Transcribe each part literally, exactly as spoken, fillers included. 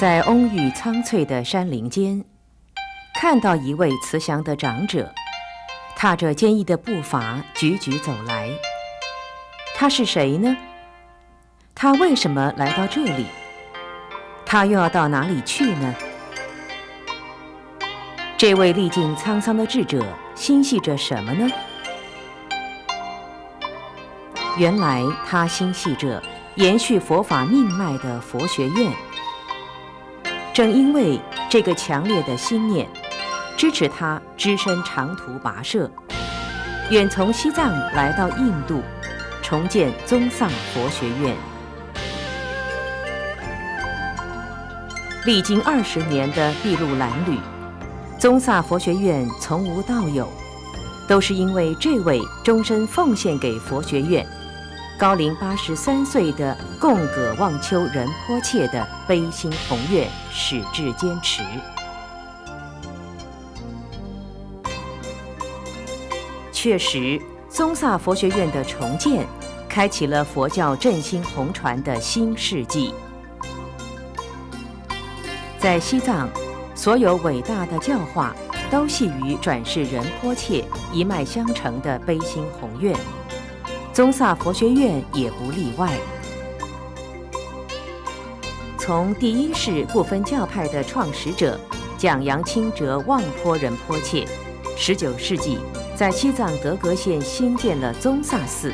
在蓊郁苍翠的山林间，看到一位慈祥的长者，踏着坚毅的步伐，踽踽走来。他是谁呢？他为什么来到这里？他又要到哪里去呢？这位历尽沧桑的智者心系着什么呢？原来他心系着延续佛法命脉的佛学院。正因为这个强烈的心念，支持他只身长途跋涉，远从西藏来到印度，重建宗萨佛学院。历经二十年的筚路蓝缕，宗萨佛学院从无到有，都是因为这位终身奉献给佛学院、高龄八十三岁的贡葛旺丘仁波切的悲心宏愿始至坚持。确实，宗萨佛学院的重建开启了佛教振兴弘传的新世纪。在西藏，所有伟大的教化都系于转世仁波切一脉相承的悲心宏愿，宗萨佛学院也不例外。从第一世不分教派的创始者蒋扬清哲旺波仁波切，十九世纪在西藏德格县兴建了宗萨寺，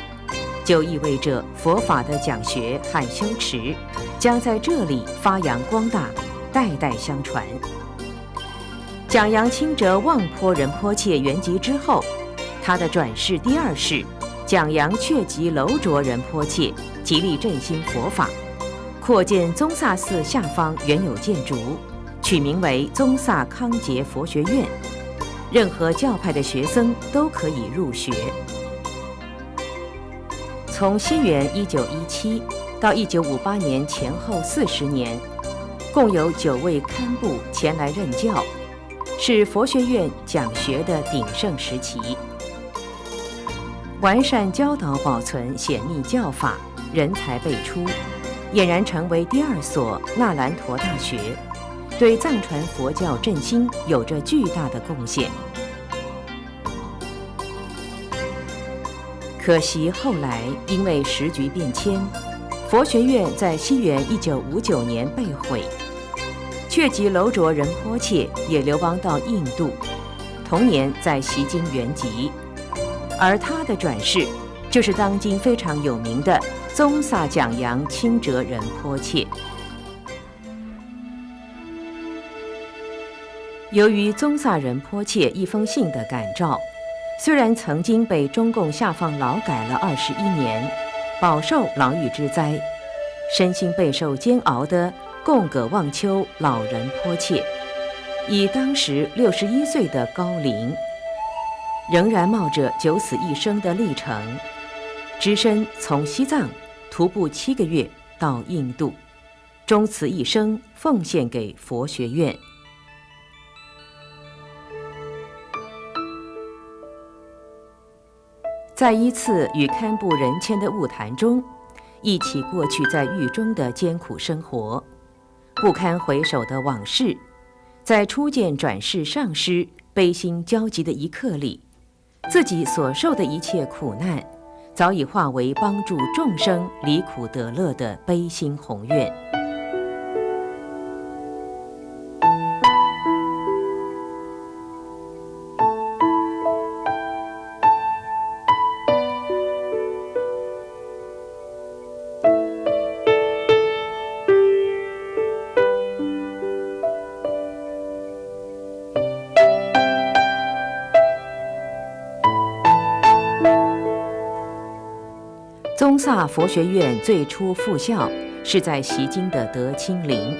就意味着佛法的讲学和修持将在这里发扬光大，代代相传。蒋扬清哲旺波仁波切圆寂之后，他的转世第二世蒋扬却吉楼卓仁波切极力振兴佛法，扩建宗萨寺下方原有建筑，取名为宗萨康杰佛学院，任何教派的学生都可以入学。从西元一九一七到一九五八年前后四十年，共有九位堪布前来任教，是佛学院讲学的鼎盛时期。完善教导保存显密教法，人才辈出，俨然成为第二所纳兰陀大学，对藏传佛教振兴有着巨大的贡献。可惜后来因为时局变迁，佛学院在西元一九五九年被毁，却吉楼卓仁波切也流亡到印度，同年在锡金圆寂。而他的转世就是当今非常有名的宗萨蒋扬清哲仁波切。由于宗萨仁波切一封信的感召，虽然曾经被中共下放劳改了二十一年，饱受牢狱之灾，身心备受煎熬的贡葛旺丘老仁波切，以当时六十一岁的高龄，仍然冒着九死一生的历程，只身从西藏徒步七个月到印度，终此一生奉献给佛学院。在一次与堪布仁谦的晤谈中，忆起过去在狱中的艰苦生活，不堪回首的往事，在初见转世上师悲心交集的一刻里，自己所受的一切苦难，早已化为帮助众生离苦得乐的悲心宏愿。宗萨佛学院最初复校是在锡金的德清林，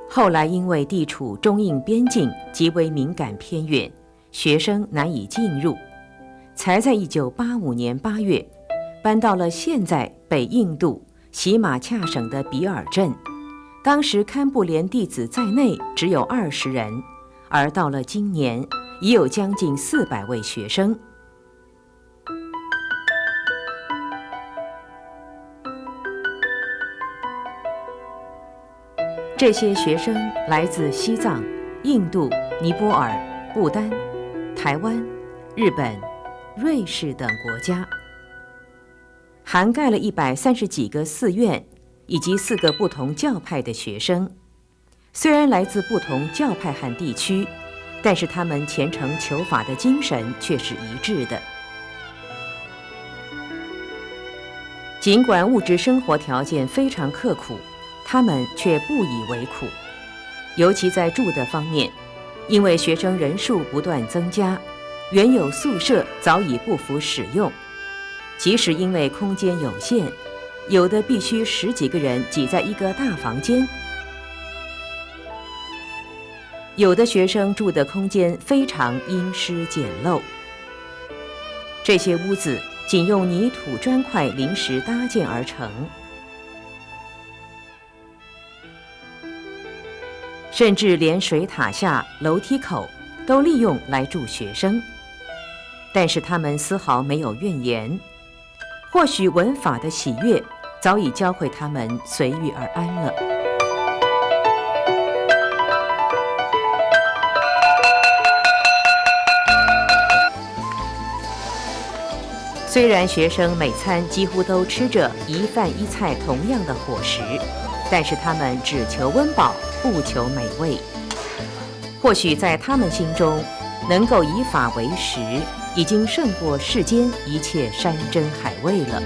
后来因为地处中印边境，极为敏感偏远，学生难以进入，才在一九八五年八月搬到了现在北印度喜马恰省的比尔镇。当时堪布连弟子在内只有二十人，而到了今年，已有将近四百位学生。这些学生来自西藏、印度、尼泊尔、不丹、台湾、日本、瑞士等国家，涵盖了一百三十几个寺院以及四个不同教派的学生。虽然来自不同教派和地区，但是他们虔诚求法的精神却是一致的。尽管物质生活条件非常刻苦，他们却不以为苦。尤其在住的方面，因为学生人数不断增加，原有宿舍早已不敷使用。即使因为空间有限，有的必须十几个人挤在一个大房间，有的学生住的空间非常阴湿简陋。这些屋子仅用泥土砖块临时搭建而成，甚至连水塔下、楼梯口都利用来住学生。但是他们丝毫没有怨言，或许闻法的喜悦早已教会他们随遇而安了。虽然学生每餐几乎都吃着一饭一菜同样的伙食，但是他们只求温饱，不求美味。或许在他们心中，能够以法为食，已经胜过世间一切山珍海味了。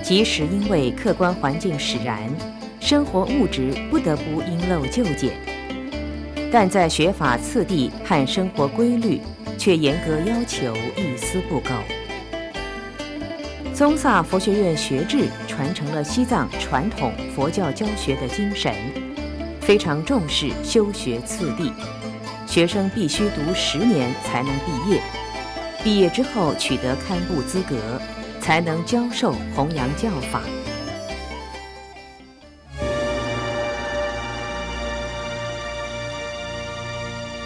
即使因为客观环境使然，生活物质不得不因陋就简，但在学法次第和生活规律却严格要求一丝不苟。宗萨佛学院学制传承了西藏传统佛教教学的精神，非常重视修学次第，学生必须读十年才能毕业，毕业之后取得堪布资格，才能教授弘扬教法。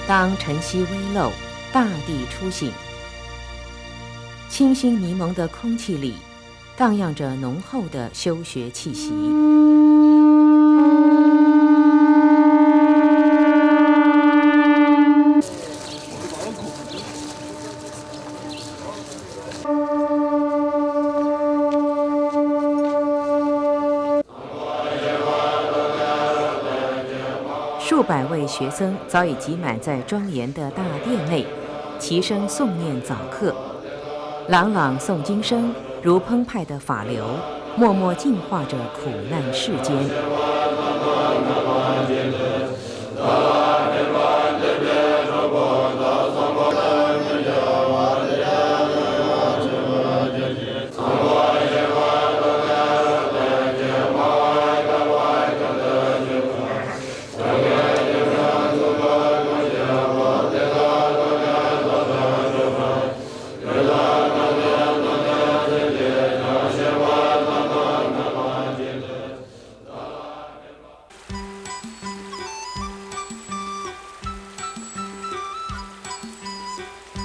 当晨曦微露，大地初醒，清新迷蒙的空气里荡漾着浓厚的修学气息。数百位学生早已挤满在庄严的大殿内，齐声诵念早课。朗朗诵经声如澎湃的法流，默默净化着苦难世间。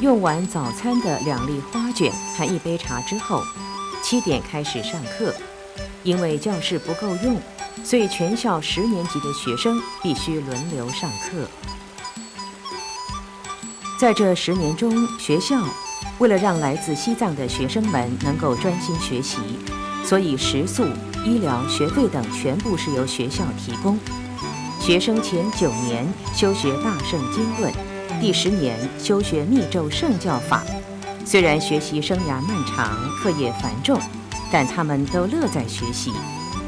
用完早餐的两粒花卷和一杯茶之后，七点开始上课。因为教室不够用，所以全校十年级的学生必须轮流上课。在这十年中，学校为了让来自西藏的学生们能够专心学习，所以食宿、医疗、学费等全部是由学校提供。学生前九年修学大乘经论，第十年修学密咒圣教法。虽然学习生涯漫长，课业繁重，但他们都乐在学习，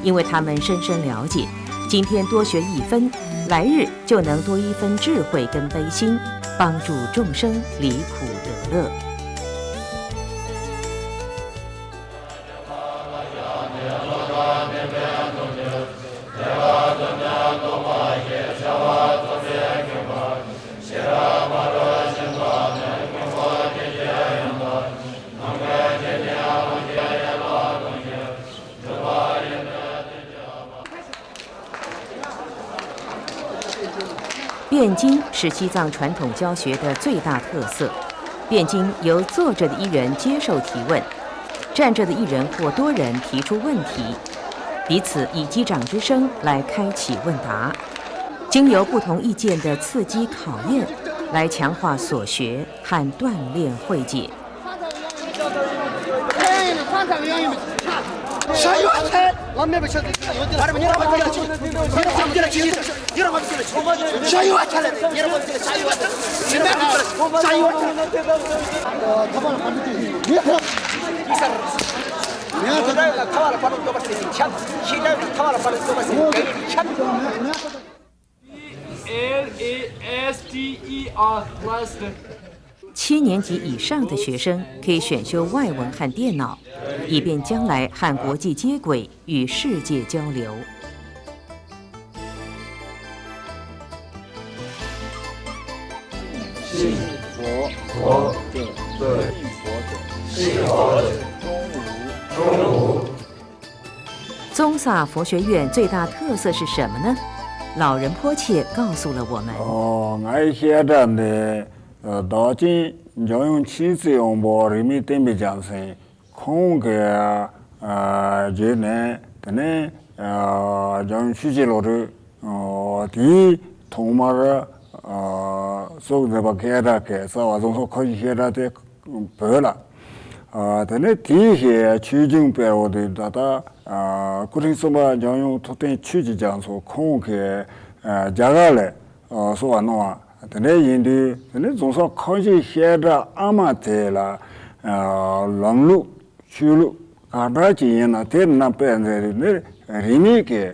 因为他们深深了解，今天多学一分，来日就能多一分智慧跟悲心，帮助众生离苦得乐。 辩经是西藏传统教学的最大特色，辩经由坐着的一人接受提问，站着的一人或多人提出问题，彼此以击掌之声来开启问答，经由不同意见的刺激考验，来强化所学和锻炼慧解。 L A S T E R, Lester. 七年级以上的学生可以选修外文和电脑，以便将来和国际接轨，与世界交流。 信佛，佛者，对，信佛者，信佛者，宗吾，宗吾。宗萨佛学院最大特色是什么呢？老仁波切告诉了我们。 ཨོ། ང་ཡི་བཤད་གྲྭ་འདི་བདག་ཅན་འཇམ་དབྱངས་མཁྱེན་བརྩེ་དབང་པོ་རིས་མེད་བསྟན་པའི་རྒྱལ་མཚན་ཁོང་གི་ཨ་བརྒྱུད་ནས། དེ་ནས་ཨ་འཇམ་དབྱངས་ཆོས་ཀྱི་བློ་གྲོས་ཨ་དེའི་ཐོག་མར་ཨ་སོག་མཛད་པ་བཤད་གྲྭ་གི་རྩ་བ་རྫོང་སོག་ཁ་བཞི་བཤད་གྲྭ་དེ་བོད་ལ། ཨ་དེ་ནས་དེའི་ཆོས་འབྱུང་སྤེལ་བ་དེ་ད་ལྟ་ཨ་སྐུ་ཕྲེང་གསུམ་པ་འཇམ་དབྱངས་ཐུབ་བསྟན་ཆོས་ཀྱི་རྒྱ་མཚོ་ཁོང་གིས་ཨ་རྒྱ་གར་ལ་ཨ་གསོལ་བ་གནང་བ་དེ་འདྲ་ཡིན་དུས། དེ་ནས་རྫོང་སོག་ཁ་བཞི་བཤད་གྲྭ་ཨ་མ་དེ་ལ་ཨ་ལམ་ལུགས་ཆོས་ལུགས་ག་འདྲ་ཅིག་ཡིན་ན། དེ་ནང་དཔེ་མཛད་རིགས་ནི་རིས་མེད་ཀྱི་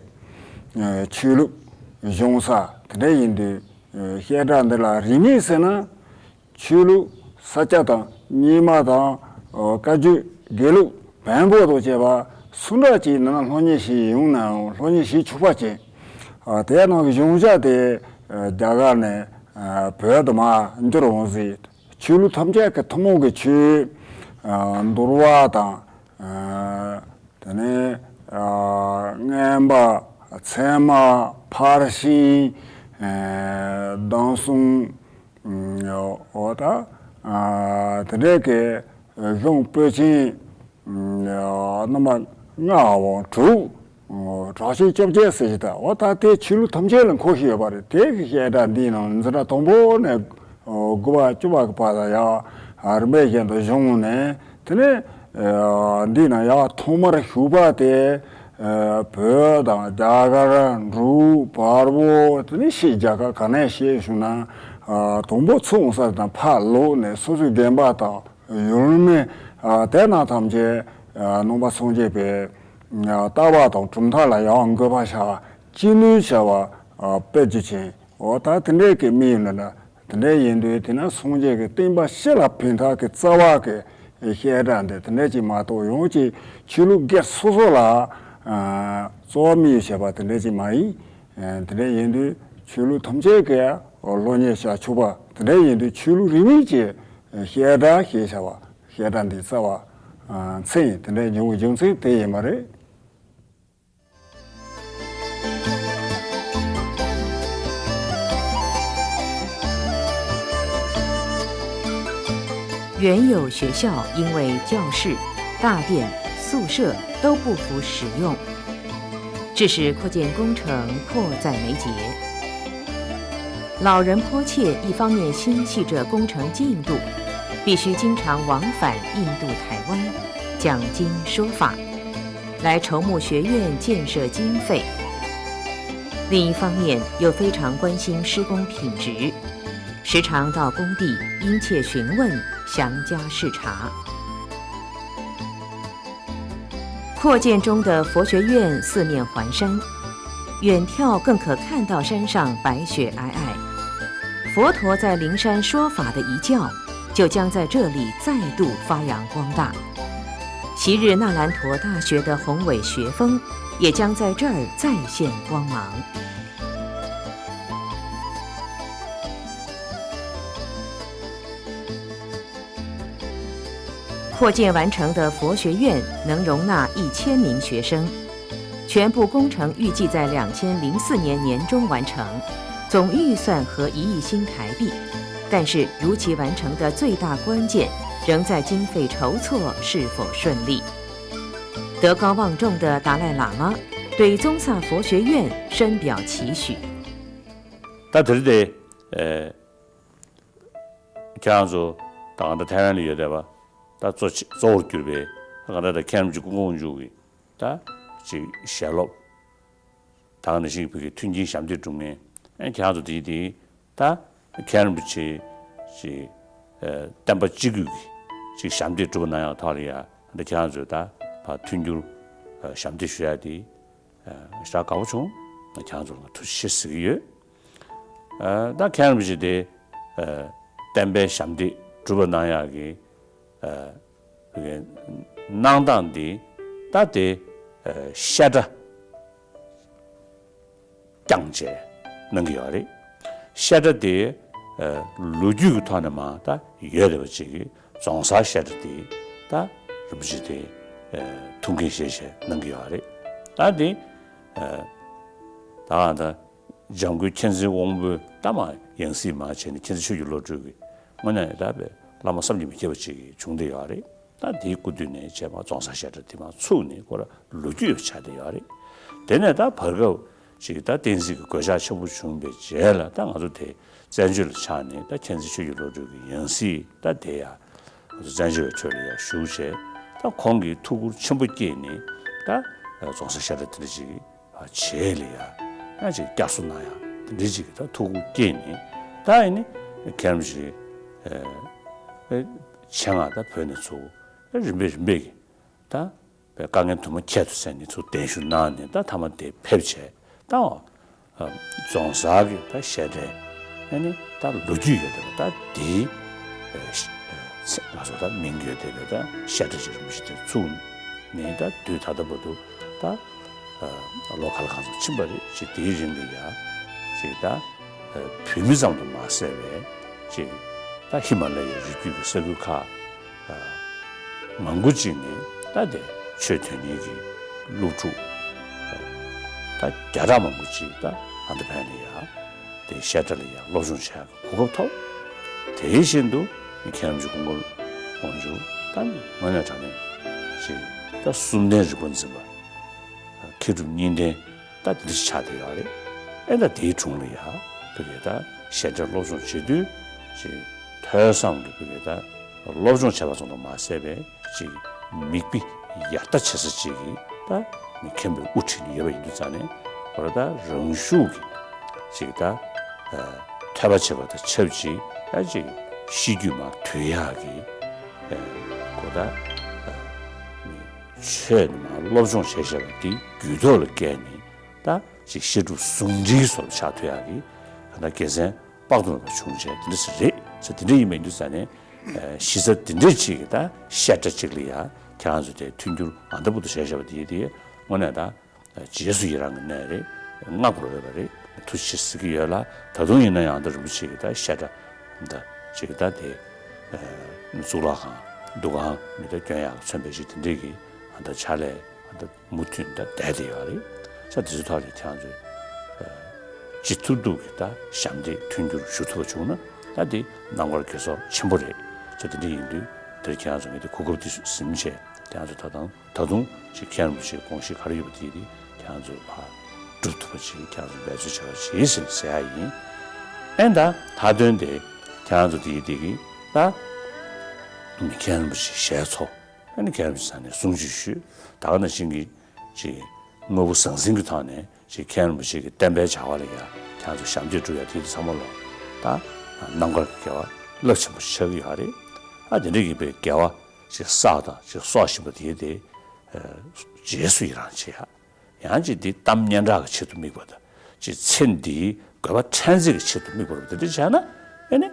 ཨ་ཆོས་ལུགས་གཞུང་ས་དེ་འདྲ་ཡིན་དུས། ཨ་བཤད་གྲྭ་འདི་ལ་རིས་མེད་ཟེར་ན། ཆོས་ལུགས་ས་སྐྱ་དང་རྙིང་མ་དང་ཨ་བཀའ་བརྒྱུད་དགེ་ལུགས་བོན་པོ་དང་བཅས་པ་སུ་འདྲ་ཅིག་ནང་སློབ་གཉེར་བྱས་ཡོང་ནའང་སློབ་གཉེར་བྱེད་ཆོག་པ་བྱས། ཨ་དེ་ནང་གི་གཞུང་ཞབས་དེ་ཨ་རྒྱ་གར་ནས་ཨ་བོད་དུ་མར་འབྱོར་འོང་ཟིག་ཆོས་ལུགས་ཐམས་ཅད་ཀྱི་ཐུན་མོང་གི་ཆོས། ཨ་འདུལ་བ་དང་། ཨ་དེ་ནས་ཨ་རྔན་པ། ཚད་མ། ཕར་ཕྱིན། ཨ་གདམས་གསུམ། ཨ་འོ་ད་ཨ་དེ་འདྲའི་གི་གཞུང་པོད་ཆེན་ཨ་རྣམ་པ་ལྔའམ་དྲུག་ཨ་དྲག་ཤོས་བཅོ་བརྒྱད་ཟེར་གྱི་ད། འོ་ད་དེ་ཆོས་ལུགས་ཐམས་ཅད་ལ་འཁོར་བཞིན་ཡོད་པ་རེད། དེ་གི་བཤད་གྲྭ་འདིའི་ནང་འཛིན་གྲྭ་དང་པོ་ནས་ཨ་དགུ་པ་བཅུ་པ་གི་བར་ལ་ཡང་ཨ་རིམ་པས་བཞིན་དུ་བྱུང་ནས། དེ་ནས་ཨ་འདིའི་ནང་ཡང་ཐོག་མར་ཞུགས་པ་དེ་ཨ་བོད་དང་རྒྱ་གར་འབྲུག་བལ་པོ། དེ་ནས་ཕྱིའི་རྒྱལ་ཁབ་ག་ནས་བྱས་བྱུང་ན། ཨ་དང་པོ་ཚུར་འོང་ས་དང་ཕར་ལོག་ནས་སོ་སོའི་དགོན་པ་དང་ཡུལ་མི་ཨ་དེ་རྣམས་ཐམས་ཅད་ཨ་ནང་པ་སངས་རྒྱས་པའི་ཨ་ལྟ་བ་དང་གྲུབ་མཐའ་ལ་ཡང་འགོད་པ་བྱ་བ། ཅི་ནུས་བྱ་བ་ཨ་སྤེལ་རྒྱུ་ཅན། འོ་ད་དེ་འདྲའི་གི་དམིགས་ཡུལ་ལ་ན། དེ་འདྲ་ཡིན་དུས་དེ་ན་སངས་རྒྱས་ཀྱི་བསྟན་པ་སྤྱི་ལ་ཕན་ཐོགས་ཀྱི་རྩ་བ་གི་བཤད་གྲྭ་འདི་དེ་འདྲ་ཅིག་མ་གཏོགས། ཡང་ཅིག་ཆོས་ལུགས་སྒེར་སོ་སོ་ལ་ཨ་གཙོ་བོ་དམིགས་ཡུལ་བྱས་པ་དེ་འདྲ་ཅིག་མ་ཡིན། ཨ་དེ་འདྲ་ཡིན་དུས་ཆོས་ལུགས་ཐམས་ཅད་ཀྱི་སློབ་གཉེར་བྱ་ཆོག་པ། དེ་འདྲ་ཡིན་དུས་ཆོས་ལུགས་རིས་མེད་ཀྱི་བཤད་གྲྭ་ཞེས་བྱ་བ། བཤད་གྲྭ་འདིའི་རྩ་བ་ཨ་མཚན་དེ་འདྲ་འབྱུང་བའི་རྒྱུ་མཚན་དེ་ཡིན་པ་རེད། 原有学校因为教室、大殿、宿舍都不敷使用，致使扩建工程迫在眉睫。老仁波切一方面心系着工程进度，必须经常往返印度、台湾，讲经说法，来筹募学院建设经费。另一方面，又非常关心施工品质，时常到工地殷切询问，详加视察。扩建中的佛学院四面环山，远眺更可看到山上白雪皑皑。佛陀在灵山说法的遗教，就将在这里再度发扬光大。昔日那兰陀大学的宏伟学风，也将在这儿再现光芒。 扩建完成的佛学院能容纳一千名学生，全部工程预计在两千零四年年中完成，总预算合一亿新台币。但是如期完成的最大关键仍在经费筹措是否顺利。德高望重的达赖喇嘛对宗萨佛学院深表期许。 ད་དེ་རིང་དེ། ཨེ། ཁྱེད་རང་ཚོ་ད་གང་ལྟར་ཐའེ་ཝན་ལ་ཡོད་བསྡད་པ། ད་གཙོ་ཆེ་གཙོ་བོར་གྱུར་པའི་ད་གང་ལྟར་ད་མཁན་རིན་པོ་ཆེ་སྐུ་ངོ་དབང་ཕྱུག་གི་ད་ཅིག་ཞལ་སློབ། ད་ག་ནང་བཞིན་བོད་ཀྱི་མཐུན་རྐྱེན་ཞབས་འདེགས་སྒྲུབ་མཁན། ཨེ། ཁྱེད་རང་ཚོ་དེའི་དེའི་ད་མཁན་རིན་པོ་ཆེ་ཅིག་ཨེ། བསྟན་པ་སྤྱི་སྒོས་ཀྱི་ཅིག་ཞབས་འདེགས་སྒྲུབ་པ་གནང་ཡག་ཐོག་ལ་ཡ། ད་ཁྱེད་རང་ཚོས་ད་ཕར་མཐུན་འགྱུར་ཨེ། ཞབས་འདེགས་ཞུ་ཡག་དེ། ཨ། ཞེ་དྲག་དགའ་པོ་བྱུང་། ང་ཁྱེད་རང་ཚོ་ལ་ང་ཐུགས་རྗེ་ཆེ་ཟེར་གྱི་ཡོད། ཨ། ད་མཁན་རིན་པོ་ཆེ་དེ། ཨ། བསྟན་པའི་ཞབས་འདེགས་སྒྲུབ་པ་གནང་ཡག་གི། ཨ། བོད་ཀྱི་གནང་སྟངས་འདི་ད་དེ། ཨ། བཤད་གྲྭ་བསྐྱངས་བྱས་གནང་གི་ཡོད་རེད། བཤད་གྲྭ་དེ། ཨ། ལོ་རྒྱུས་ཀྱི་ཐོག་ནས་མར་ད་ཡོད་བསྡད་པ་ཅིག་གི་རྫོང་སར་བཤད་གྲྭ་དེ་ད་རིན་པོ་ཆེ་དེ། ཨ། ཐུགས་འགན་བཞེས་བྱས་གནང་གི་ཡོད་རེད། ད་དེ། ཨ། ད་ང་ད་འཇམ་མགོན་མཁྱེན་བརྩེ་དབང་པོའི་ད་མར་ཡང་སྲིད་མར་བྱས་ནས་མཁྱེན་བརྩེ་ཆོས་ཀྱི་བློ་གྲོས་ཀྱི་དངོས་གནས་ད་བའི་བླ་མ་བསམ་གྱིས་མི་ཁྱབ་པ་ཅིག་བྱུང་བསྡད་ཡོད་རེད། ད་དེའི་སྐུ་མདུན་ནས་བྱས་མར་རྫོང་སར་བཤད་གྲྭ་དེ་མར་ཚུགས་ནས་ཁོ་རང་ལོ་རྒྱུས་ཡོད་ཆགས་བསྡད་ཡོད་རེད། དེ་ནས་ད་བར་སྐབས་ཅིག་ད་བསྟན་སྲིད་ཀྱི་གོད་ཆག་ཆེན་པོ་བྱུང་བའི་རྗེས་ལ་ད་ང་ཚོ་དེ་བཙན་བྱོལ་ལ་ཆགས་ནས་ད་མཁྱེན་བརྩེ་ཆོས་ཀྱི་བློ་གྲོས་ཀྱི་ཡང་སྲིད་ད་དེ་ཡ་ང་ཚོ་བཙན་བྱོལ་བའི་ཁྲོད་ལ་ཡ་བཞུགས་བྱས། ད་ཁོང་གིས་ཐུགས་ཁུར་ཆེན་པོ་བསྐྱེད་ནས་ད་རྫོང་སར་བཤད་གྲྭ་དེ་འདྲ་ཅིག་བྱས་ལ་ཡ་ཡང་ཅིག་བསྐྱར་གསོ་གནང་ཡ་དེ་འདྲ་ཅིག་ད་ཐུགས་ཁུར་བསྐྱེད་ནས། ད་ཡིན་ནི་མཁན་རིན་པོ་ཆེ་ཨེ་ཆེད་མངགས་ད་བོད་ནས་ཚུར་རིམ་པས་རིམ་པས་ཀྱིས་ད་དཀའ་ངལ་དུ་མ་ཁྱད་དུ་བསད་ནས་ཚུར་གདན་ཞུ་གནང་ནས་ད་མཐའ་མ་དེ་ཕེབས་བྱས། ད་ཨ་རྫོང་སར་གྱི་ད་བཤད་གྲྭའི་ཨ་ནི་ད་ལོ་རྒྱུས་ཡོད་བསྡད་པ་ད་དེའི་ཨ་ང་ཚོ་ད་མིང་ཡོད་བསྡད་པའི་ད་བཤད་གྲྭ་ཅིག་རིན་པོ་ཆེ་དེ་ཚུགས་ནས་ད་དུས་ད་ལྟ་བར་དུ་ད་ཨ་ལོ་ག་ལ་གང་འཚམ་ཕྱིན་པ་རེད། ཅིག་དེའི་རིང་ལ་ཡ་ཅིག་ད་བོད་མི་ཙམ་དུ་མ་ཟད་པའི་ཅིག་ད་ཧི་མ་ལ་ཡའི་རི་རྒྱུད་ཀྱི་ས་ཁུལ་ཁག་མང་པོ་ཅིག་ནས་ད་དེ་ཆོས་དོན་གཉེར་གྱི་སློབ་ཕྲུག་ད་བརྒྱ་ཕྲག་མང་པོ་ཅིག་ད་ཨ་མདོ་ཕན་ལ་ཡ་དེ་བཤད་གྲྭ་ལ་ཡ་སློབ་སྦྱོང་བྱེད་ཡག་གི་གོ་སྐབས་ཐོབ། དེ་བཞིན་དུ་མཁན་རིན་པོ་ཆེ་སྐུ་ངོ་དབང་ཕྱུག་ད་དངོས་གནས་དྲང་གནས་ཅིག་ད་གསུམ་ལྡན་རིག་པ་འཛིན་པ། མཁས་གྲུབ་གཉིས་ལྡན་ད་འདི་ཆགས་བསྡད་ཡོད་རེད། ཨེ་ད་དེའི་དྲུང་ལ་ཡ་བོད་ཀྱི་ད་བཤད་གྲྭ་སློབ་སྦྱོང་བྱེད་དུས་ཅིག་ཐོས་བསམ་གྱི་བོད་ཀྱི་ད་སློབ་སྦྱོང་བྱས་པ་ཙམ་དུ་མ་ཟད་པའི་ཅིག་མིག་དཔེ་ཡར་ལྟ་བྱེད་ས་ཅིག་གི་ད་མི་མཁན་པོའི་དབུ་ཁྲིད་ནས་ཡོད་པ་ཡིན་དུས་ཙང་ནས། ཁོ་རང་ད་རང་ཤུགས་ཀྱིས་ཅིག་ད་ཐོས་པ་བྱེད་པ་དང་ཆབས་ཅིག་ད་ཅིག་ཤེས་རྒྱུད་མར་དུལ་ཡག་གི་ཁོ་ད་མི་ཆོས་ནི་མར་སློབ་སྦྱོང་བྱས་བཞག་པ་འདི་རྒྱུད་ཐོག་ལ་བཀལ་ནས་ད་ཅིག་བཤད་སྒྲུབ་ཟུང་འབྲེལ་སོགས་ལ་ཕྱག་ཐུག་ཡག་གི་ད་དགེ་མཚན་དཔག་ཏུ་མེད་པ་བྱུང་བྱས་དེ་འདྲ་ཞིག་རེད་ཟེར། དེ་འདྲ་ཡིན་པ་ཡིན་དུས་ཙང་ནས་གཞི་རྩ་དེ་འདྲ་ཅིག་གི་ད་བཤད་གྲྭ་ཅིག་ལ་ཡ་ཁྱེད་རང་ཚོ་དེ་མཐུན་འགྱུར་ཨ་ད་བར་དུ་བྱས་བཞག་པ་དེ་དེ་དངོས་གནས་ད་རྗེས་སུ་ཡི་རང་གི་གནས་རེད། བསྔགས་དགོས་པ་རེད། ཐུགས་རྗེ་ཆེ་ཟེར་གྱི་ཡོད་ལ། ད་དུང་ཡིན་ན་ཡང་ད་རིན་པོ་ཆེ་གི་ད་བཤད་གྲྭ་ད་ཅིག་ད་དེ་གཙུག་ལག་ཁང་འདུ་ཁང་མི་ད་སྐྱོན་ཡག་མཚོན་པའི་ཞིག་དེ་འདྲས་ཀྱི་ད་ཕྱག་ལས་ད་མུ་མཐུད་ད་བསྡད་དེ་ཡོད་རེད། ས་དེ་ཚོའི་ཐོག་ལ་ཁྱེད་རང་ཚོས་ཅི་ཐུབ་ཐུབ་ཀྱི་ད་ཞབས་འདེགས་མཐུན་འགྱུར་ཞུ་ཐུབ་པ་བྱུང་ན་ད་དེ་རྣམ་དཀར་དགེ་ཚོགས་ཆེན་པོ་རེད། ས་དེ་འདྲ་ཡིན་དུས་དེར་ཁྱེད་རང་ཚོ་ངས་དེ་གོ་སྐབས་དེ་ཟིན་བྱས་ཁྱེད་རང་ཚོ་ད་དང་། ད་དུང་ཅིག་མཁན་རིན་པོ་ཆེའི་དགོངས་གཞི་ག་རེ་ཡོད་པ་དེ་དེ་ཁྱེད་རང་ཚོས་ཕར་སྒྲུབ་ཐུབ་པ་ཅིག་ཁྱེད་རང་ཚོས་འབད་རྩོལ་བྱ་བ་བྱེད་ཟེར་ཟེར་ཡ་ཡིན། ཨེ་ད་མཐའ་དོན་དེ་ཁྱེད་རང་ཚོ་དེ་དེ་གི་ད་མཁན་རིན་པོ་ཆེའི་ཞལ་འཚོ། ཨ་ནི་མཁན་རིན་པོ་ཆེ་ས་ནས་གསུང་ཆོས་ཞུས། ད་ག་ནང་བཞིན་གྱི་ཅིག་དངོས་པོ་ཟང་ཟིང་གི་ཐོག་ནས་ཅིག་མཁན་རིན་པོ་ཆེ་གི་བསྟན་པའི་བྱ་བ་ལ་ཡ་ཁྱེད་རང་ཚོ་ཞབས་འདེགས་སྒྲུབ་ཡ་དེ་དེ་ཚང་མ་ལོ་ད་རྣམ་དཀར་གྱི་དགེ་བ་རླབས་ཆེན་པོ་ཞིག་ཆགས་ཀྱི་ཡོད་རེད། ཨ་དེ་འདྲ་ཡིན་པའི་དགེ་བ་ཅིག་བསགས་དང་ཅིག་གསོག་བཞིན་པ་དེ་དེ་རྗེས་སུ་ཡི་རང་བྱེད་ཡ། ཡང་ཅིག་འདི་གཏམ་སྙན་གྲགས་ཀྱི་ཆེད་དུ་དམིགས་པ་དང་ཅིག་ཚེ་འདིའི་དགོས་པ་ཕྲན་ཚེགས་ཀྱི་ཆེད་དུ་དམིགས་པ་རུ་དེ་འདྲ་བྱས་ན་ཨེ་ནི་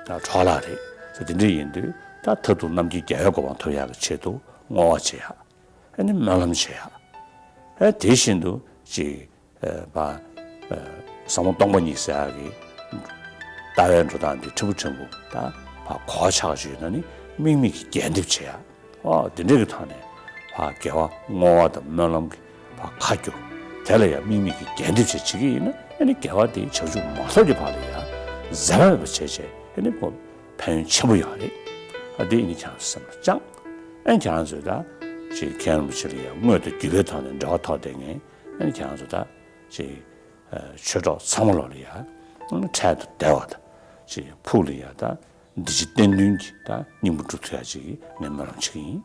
ད་འཕྲོ་བརླག་རེད། ད་དེ་འདྲ་ཡིན་དུས་ད་མཐར་ཐུག་རྣམ་མཁྱེན་རྒྱལ་བའི་གོ་འཕང་ཐོབ་ཡག་གི་ཆེད་དུ་བསྔོ་བ་བྱེད་ཡག་ཨེ་ནི་སྨོན་ལམ་བྱེད་ཡག་ཨེ་དེ་བཞིན་དུ་ཅིག་ཨ་བ་ཨ་ཟབ་མོ་སྟོང་པ་ཉིད་ཟེར་ཡག་གི་ལྟ་བའི་འགྲོ་སྟངས་འདི་ཕྲན་བུ་ཕྲན་བུ་ད་བ་གོ་བ་ཆགས་བྱས་ན་ནི་དམིགས་མེད་ཀྱི་རྒྱས་འདེབས་བྱེད་ཡག་ཨོ་དེ་འདྲ་གི་ཐོག་ནས་ཕ་དགེ་བ་བསྔོ་བ་དང་སྨོན་ལམ་གྱི་ཕ་ཁ་སྒྱུར། དེ་ལ་ཡང་དམིགས་མེད་ཀྱི་རྒྱས་འདེབས་བྱེད་བྱེད་ཀྱི་ཡིན་ན་ཨ་ནི་དགེ་བ་དེ་བྱང་ཆུབ་མ་ཐོབ་ཀྱི་བར་ལ་ཡང་འཛད་པ་མེད་པ་བྱས་བྱས་ ཨ་ནི་ཕན་ཡོན་ཆེན་པོ་ཡོད་རེད། ཨ་དེ་ཨ་ནི་ཁྱེད་རང་ཚོ་སེམས་ལ་བཅངས། ཨ་ནི་ཁྱེད་རང་ཚོས་ད་ཅིག་མཁན་རིན་པོ་ཆེ་ལ་ཡང་དངོས་དང་བརྒྱུད་པའི་ཐོག་ནས་འབྲེལ་བ་ཐོགས་བསྡད་མཁན། ཨ་ནི་ཁྱེད་རང་ཚོ་ད་ཅིག་ཆོས་གྲོགས་ཚང་མ་ལོག་ལ་ཡ་འཕྲལ་དུ་བདེ་བ་དང་ཅིག་ཕུགས་ལ་ཡ་ད་འདི་ཕྱི་བརྟན་ལྷིང་གི་ད་སྙིང་པོ་སྒྲུབ་ཐུབ་ཡ་ཅིག་ངས་སྨོན་ལམ་བྱེད་ཀྱི་ཡིན།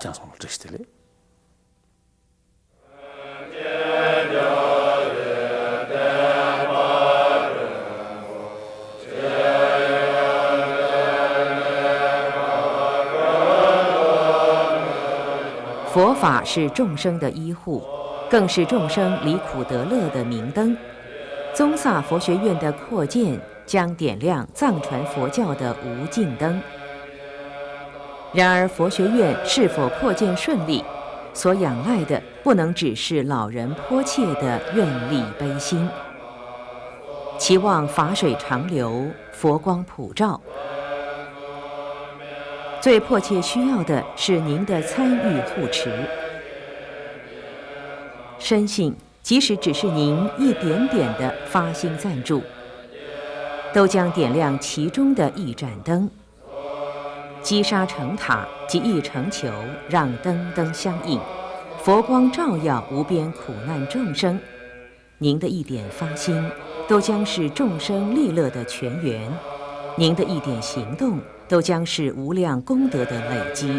ཁྱེད་རང་ཚང་མ་ལ་བཀྲ་ཤིས་བདེ་ལེགས། 佛法是众生的依护，更是众生离苦得乐的明灯。宗萨佛学院的扩建将点亮藏传佛教的无尽灯。然而，佛学院是否扩建顺利，所仰赖的不能只是老人迫切的愿力悲心。期望法水长流，佛光普照。最迫切需要的是您的参与护持。深信，即使只是您一点点的发心赞助，都将点亮其中的一盏灯。 积沙成塔，积意成球，让灯灯相应，佛光照耀无边苦难众生。您的一点发心，都将是众生利乐的泉源；您的一点行动，都将是无量功德的累积。